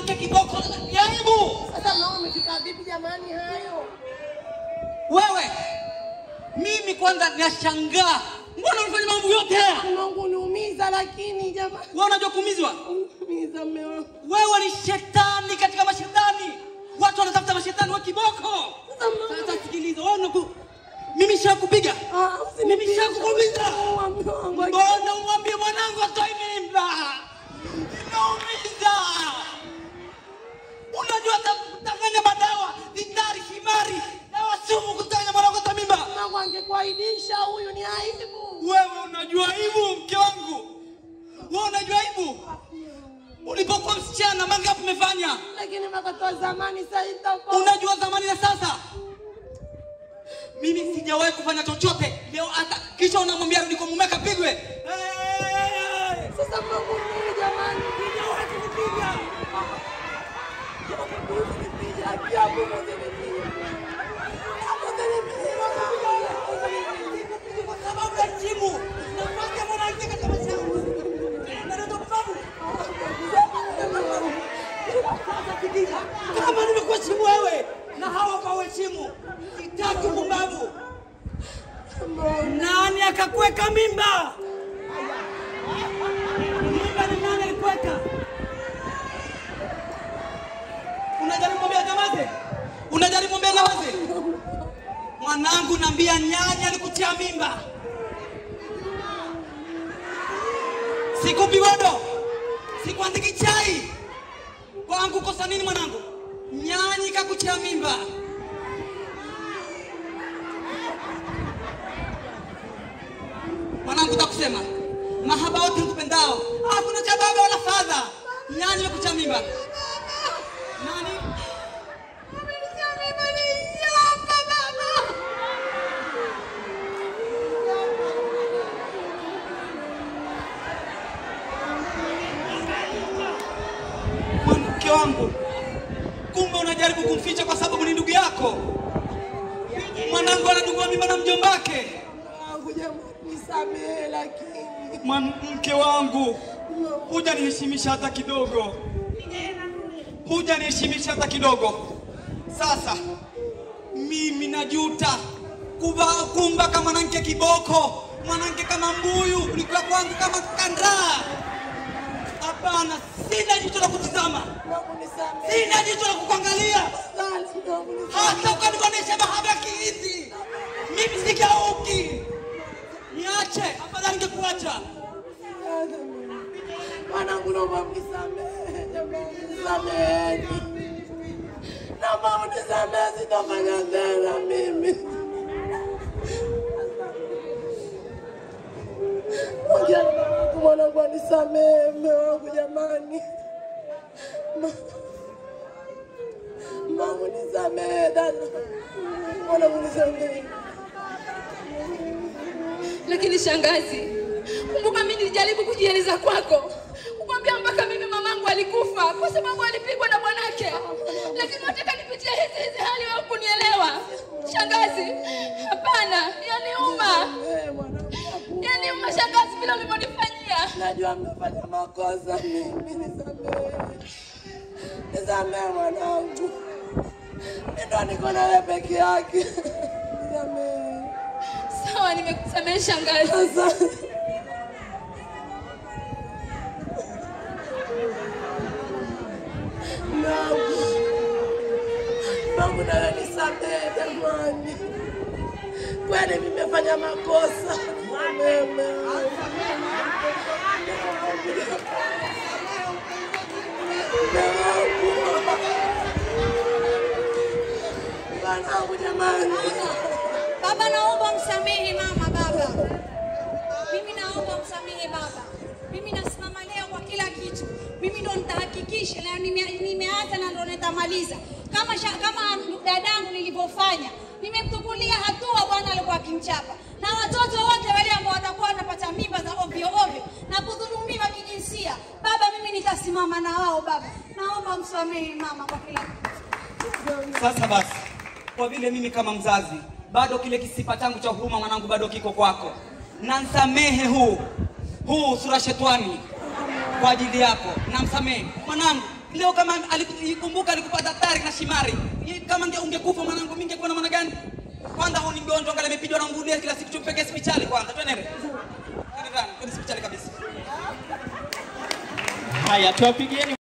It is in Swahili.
mwanamke kiboko ni aibu. Sasa mama umefika vipi jamani hayo? Wewe mimi kwanza nashangaa. Mbona unafanya mambo yote haya? Mungu uniumiza lakini jamani. Wewe unajua kuumizwa? Uniumiza mume wangu. Wewe ni shetani katika mashetani. Watu wanatafuta mashetani wa kiboko. Sasa sikiliza, wewe mimi nishakupiga. Mimi nishakuumiza. Mbona umwambie mwanangu atoe mimba? Inaumiza. Unajua kutanganya madawa, ditari, himari, dawa sumu kutanganya mwanangu atoe mimba. Mungu angekuaibisha huyu ni aibu. Wewe unajua aibu mke wangu. Wewe unajua aibu. Ulipokuwa msichana mangapi umefanya? Lakini makatoa zamani sasa itakuwa. Unajua zamani na sasa? Mimi sijawahi kufanya chochote leo hata kisha unamwambia rudi kwa mume kapigwe. Sasa Mungu mimi jamani, sijawahi kukupiga. Kwa sababu ya heshimu. Nafasi ya mwanamke katika maisha yangu. Na ndio sababu. Kama nimekuheshimu wewe na hawa kwa heshimu. Sitaki pumbavu. Nani akakuweka mimba? Mimba ni nani alikuweka? Unajaribu mwambia jamaze? Unajaribu mwambia jamaze? Mwanangu naambia nyanya alikutia mimba. Sikupi wodo. Sikuandiki chai. Kwangu kosa nini mwanangu? Nyanya kakutia mimba. Mwanangu takusema mahaba wote nikupendao, hakuna cha baba wala fadha. Nyanya amekutia mimba. Nani? Amenitia mimba ni yapa baba. Mwanamke wangu, kumbe unajaribu kumficha kwa sababu ni ndugu yako. Mwanangu anadungwa mimba na mjomba wake. Nisamehe lakini mwanamke wangu, hujaniheshimisha hata kidogo. Hujaniheshimisha hata kidogo. Sasa mimi najuta kumba kama mwanamke kiboko, mwanamke kama mbuyu, ulikuwa kwangu kama kandraa. Hapana, sina jicho la kutizama. Sina jicho la kukuangalia. Hata ukanionyesha mahaba kihizi, mimi sigauki. Niache, afadhali ningekuacha. Mwanangu naomba mnisamehe, jamani, nisameheni. Naomba mnisamehe, sitafanya tena mimi. Ongea na mwanangu, mwanangu anisamehe, mume wangu jamani. Mwanangu nisamehe dada. Mwanangu nisamehe. Lakini shangazi, kumbuka mimi nilijaribu kujieleza kwako. Kukwambia mpaka mimi mamangu alikufa kwa sababu alipigwa na bwanake. Lakini unataka nipitie hizi hali wewe kunielewa. Shangazi, hapana, yaniuma. Yaniuma shangazi vile ulivyonifanyia. Najua mmefanya makosa mimi, nisamehe. Nisamehe mwanangu. Mimi ndo niko na wewe peke yake. Nisamehe. Sawa, nimekusamehe shangazi. Mungu nawe nisamehe jamani. Kweli nimefanya makosa. Mwanangu jamani. Baba naomba msamehe mama baba. Mimi naomba msamehe baba. Mimi nasimama leo kwa kila kitu. Mimi ndo nitahakikisha leo nimeanza na ndo nitamaliza. Kama dadangu nilivyofanya, nimemtukulia hatua bwana alikuwa akimchapa. Na watoto wote wale ambao watakuwa wanapata mimba za ovyo ovyo na kudhulumiwa kijinsia, baba mimi nitasimama na wao baba. Naomba msamehe mama kwa kila kitu. Sasa basi, kwa vile mimi kama mzazi bado kile kisipa changu cha huruma mwanangu bado kiko kwako. Na msamehe huu sura shetani kwa ajili yako. Na msamehe mwanangu. Leo kama alikumbuka alikupa daktari na shimari. Kama ungekufa mwanangu mimi ningekuwa na maana gani? Kwanza huu ni mgonjwa angalia amepigwa na mvua kila siku tumpeke hospitali kwanza. Twende. Twende ndani, twende hospitali kabisa. Haya, tuwapigieni.